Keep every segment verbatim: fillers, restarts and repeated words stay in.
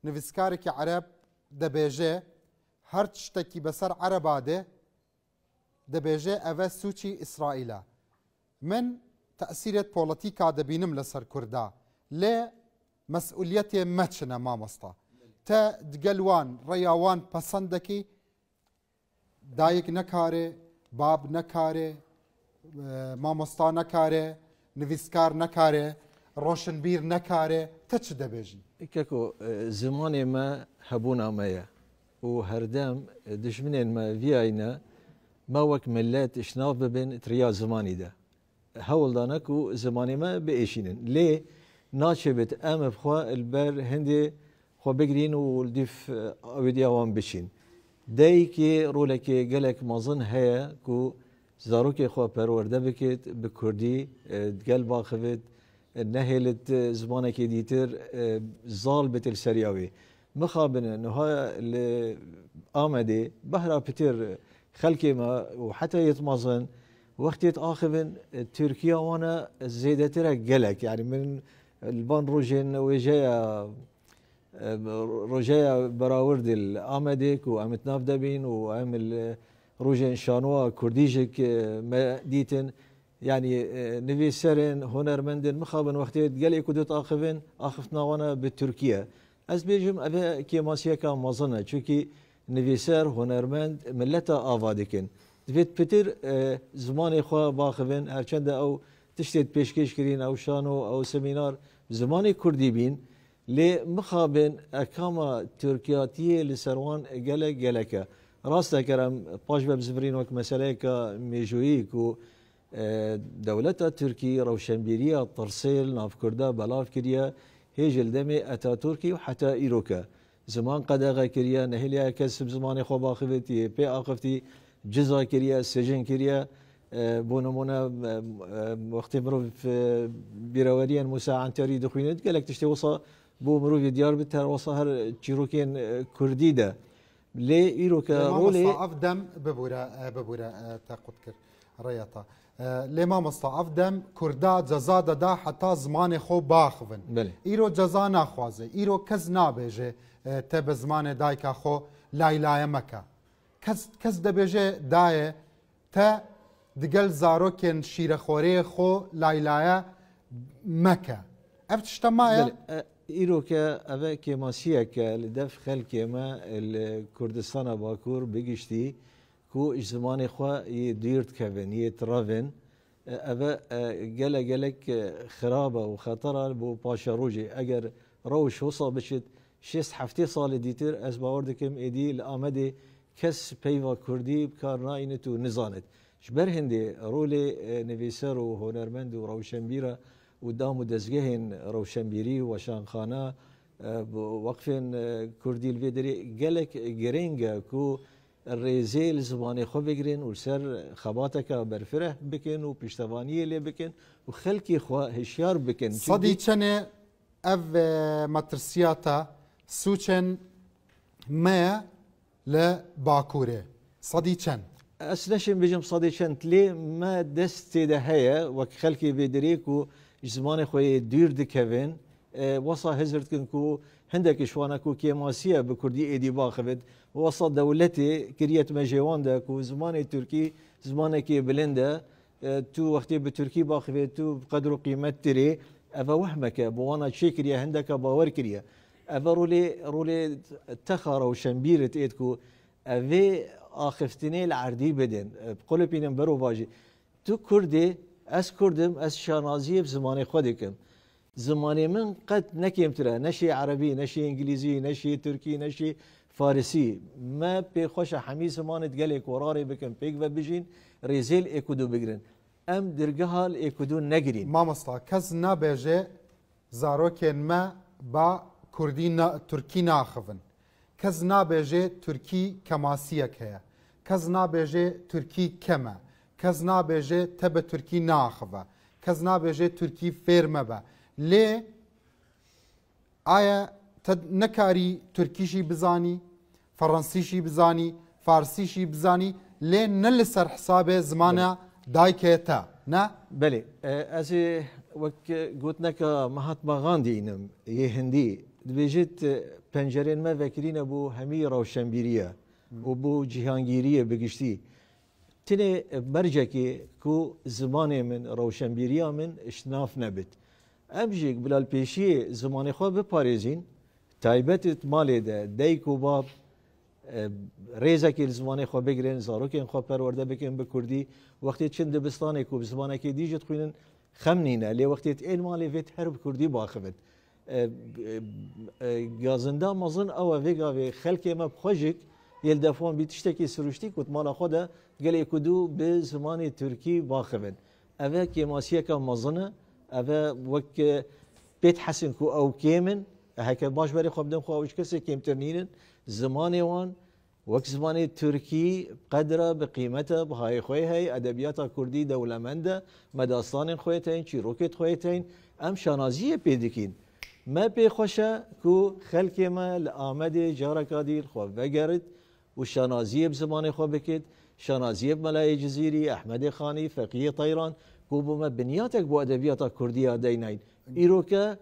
Nivîskarekî ereb dibêje, her tiştekî beser ereba de dibêje, ev e sûcî Îsraîl e. Min tesîrêt polîtîka dibînim li ser Kurda. Lê mesûliyetê me çi ne, mamosta? Te digel wan, rêya wan pesend dekî? Dayik nekare, bab nekare, e, mamosta nekare, nivîskar nekare, roşinbîr nekare. Te çi dibêjî? Keko, e, zimanê me hebûna me ye û herdem, e, dijminên me viyayne me wek millet ji nav bibin di riya zimanî de. Hewl dane ku zimanê me biêşînin. Lê naçêbit em bi xwe li ber hindê xwe bigirîn û li dîf, e, awêdiya wan biçîn. Dayikê rolekê gelek mezin heye ku zarokê xwe perwerde bikit, bi kurdî, e, digel baxivit, e, nehêlit, e, zimanekê dîtir, e, zal bit li seriya wê. Mixabine, niha li Amedê behra pitir xelkê me û heta yêt mezin wextê diaxivin, e, Tirkiya wan e zêdetir e gelek. Yani min li van rojên wêjeya, e, rojeya berawirdî li Amedê ku em di nav de bîn û em li rojên şanoya kurdî jî, e, me dîtin. Yani, e, nivîserên, hunermendên mixabin wextê gelê ku diaxivin, axiftina wan e bi Tirkiye. Ez bêjim, ev e kêmasiyeka mezin e. Çunkî nivîser, hunermend, millet e ava dikin. Divêt pitir, e, zimanê xwe baxivin, herçende ew tiştê pêşkêş kirîn, ew şano, ew semînar, zimanê kurdî bîn. Lê mixabin ekama tirkiyatiyê li ser wan gelek gelek e. Rast e, ker em paş ve bizivirîn wek meseleyeke mêjoyî ku, e, dewleta Tirkî rewşenbîriya tirsê li nav Kurda belav kiriye, hê ji li demê Ataturkî û heta îro ke. Ziman qedexe kiriye, nehêliye kes bi zimanê xwe baxivitî, pê axiftî, ciza kiriye, sicin kiriye. E, bo nimûne, e, e, wextê mirov, e, bîreweriyên Musa Anterî dixwîne, gelek tiştê wisa bo mirovî diyar bit, her wisa her çîrokên, e, kurdî de. Lê îro ke Lê rolê mamosta, ev dem bibûre, e, bibûre, e, te qut kir. Rêya te. E, lê mamosta, ev dem kurda ceza deda heta zimanê xwe baxivin. Belê. Îro ceza naxwaze. Îro kes nabêje, e, te bi zimanê dayika xwe laylaye meke. Kes, kes dibêje dayê, te digel zarokên şîrexwareyê xwe laylaye meke. Ev tişta maye? Belê, e, îro ke ev e kêmasiyeke li dev xelkê me li Kurdistana Bakur bigiştî ku ji zimanê xwe yê dûr dikevin, yê tirevin. E, ev e, e, gele gelek, e, xirab e û xeter e bo paşerojê. Eger rewş wisa biçit, şêst heftê salê dîtir, ez bawer dikim êdî li Amedê kes peyva kurdî bi kar nayînit û nizanit. Ji ber hindê rolê, e, nivîser û hunermend û rewşenbîr e û dam û dezgehên rewşenbîrî, weşanxane, e, bi weqfên, e, kurdî li vê derê gelek girîng e ku rêzê li zimanê xwe bigrin û li ser xebateke berfireh bikin û piştevaniyê lê bikin û xelkê xwe hişyar bikin. Sedî Çimkî çenê ev, e, metirsiya te, sûcên me ye li Bakurê? Sedî çend? Ez neşim bêjim sedî çend, lê me destê de heye, wek xelkê vê derê ku ji zimanê xwe yê dûr dikevin, e, wesa hizir dikin ku hindek ji wan e ku kêmasî ye bi kurdî êdî baxivit. Wesa dewletê kiriyet me jê wan de ku zimanê tirkî zimanekî bilind e. E, tu wextê bi tirkî baxivê, tu bi qedr û qîmet tirê. Ev e wehmeke, bi wana çêkiriye, hindeke bawer kiriye. Ev e rolê, rolê texa rewşenbîr êt ku evê axiftinê li erdî bidin. E, bi qulipînin berovajî. Tu Kurd î, ez Kurd im, ez şanaziyê bi zimanê xwe dikim. Zimanê min qet ne kêmtir e, ne şê erebî, ne şê îngilîzî, ne şê tirkî, ne şê farisî. Me pê xweş e hemî zimanê di gelê ku rarê bikin, pêk ve bijîn, rêzê li êkûdû bigrin. Em dirgeha li êkûdû negirîn. Mamosta, kes nabêje zarokên me ba kurdî na-, tirkî naxivin. Kes nabêje tirkî kemasiyek heye. Kes nabêje tirkî kem e. Kes nabêje te bi tirkî naaxive. Kes nabêje tirkî fêr mebe. Lê aye te nekarî tirkî jî bizanî, feransî jî bizanî, farsî jî bizanî, lê ne li ser hesabê zimana Belê. dayikê te, ne? Belê, e, ez ê wek gotineka Mahatma Gandhi înim, yê hindî, dibêjit, pencerên me vekirîne bo hemî rewşenbîriye û bo cîhangîriyê bi giştî. Tinê mercekê ku zimanê min, rewşenbîriya min ji nav nebit. Em jî bi lalpêşiyê zimanê xwe biparêzîn, taybet di malê de, dayik û bab, e, rêzekê li zimanê xwe bigirin, zarokên xwe perwerde bikin bi kurdî. Wextê çin dibistanê ku bi zimanekê dî jî dixwînin, xem nîne. Lê wextê ên malê vêt her bi kurdî baxivin. E, e, e, gazinda mezin ew e, vê gavê xelkê me bi xwe jî yê li def wan bî tiştekî siruştî ku di mala xwe de gelê ku dû bi zimanê tirkî baxivin. Ev e kêmasiyeke mezin e. Ev e wek, e, pêt hesin ku ew kêm in. Heke baş berê xwe bidin xwe, ew ji kesê kêmtir nînin. Zimanê wan wek zimanê tirkî qedra bi qîmete, bihayê xwe heye, edebiyata kurdî dewlemend e, me dastanên xwe tên, çîrokêt xwe tên, em şanaziyê pê dikîn. Me pê xweş e ku xelkê me li Amedê careka dî li xwe vegerit û şanaziyê bi zimanê xwe bikit, şanaziyê bi Melayê Cizîrî, Ehmedê Xanî, Feqiyê Teyran, ku bo me binyatek bo edebiyata kurdî ya deynayn. Îroke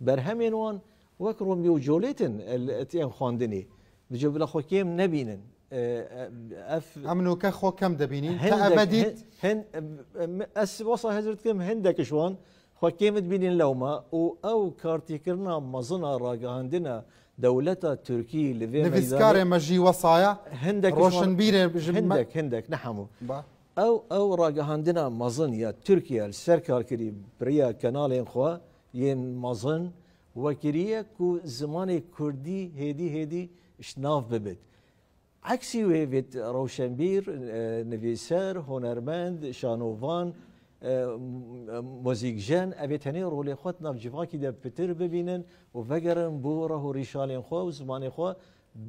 berhemên wan wek Romeo û Juliet in, el-, tên xwendinê. Bi cem bila xwe kêm nebînin. E, e, ev Em nûke xwe kem dibînin. Te hindek, eve dît? Hin-, hin-, em, ez wesa hezir dikim hindek ji wan xwe kêm dibînin lewma û ew kartîkirina mezin a ragihandina dewleta Tirkî li vê Nivîskarê meydanê me jî wesaya. Hindek ji wan Roşinbîrê ji me Hindek, hindek, ne hemû. Ba. Ew, ew ragihandina mezin ya Tirkiye li ser karkirî bi riya kenalên xwe yên mezin wekiriye ku zimanê kurdî hêdî hêdî ji nav bibit. Eksî wê vêt rewşenbîr, e, nivîser, hunermend, şanovan, e, m-, muzîkjen, evê tenê rolê xwe di nav civakî de pitir bibînin û vegerin bo reh û rîşalên xwe û zimanê xwe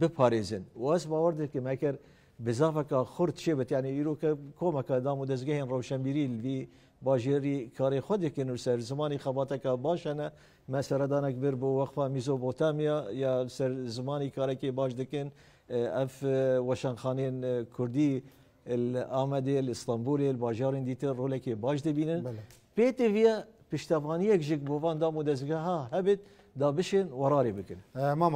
biparêzin. Û ez bawer dikim, eger bizaveka xurt çêbit, yanî îro ke komeka dam û dezgehên rewşenbîrî li vî bajêrî karê xwe dikin û ser zimanî xebateka baş hene, me seredanek bir bo Weqfa Mezopotamya ya ser zimanî karekê baş dikin, e, ev, e, weşanxaneyên, e, kurdî li Amedê, li Stenbolê, li bajarên dîtir rolekê baş dibînin. Belê. Pê têviye piştevaniyek jî bo van dam û dezgeha hebit, da bişên werarê bikin. E, mama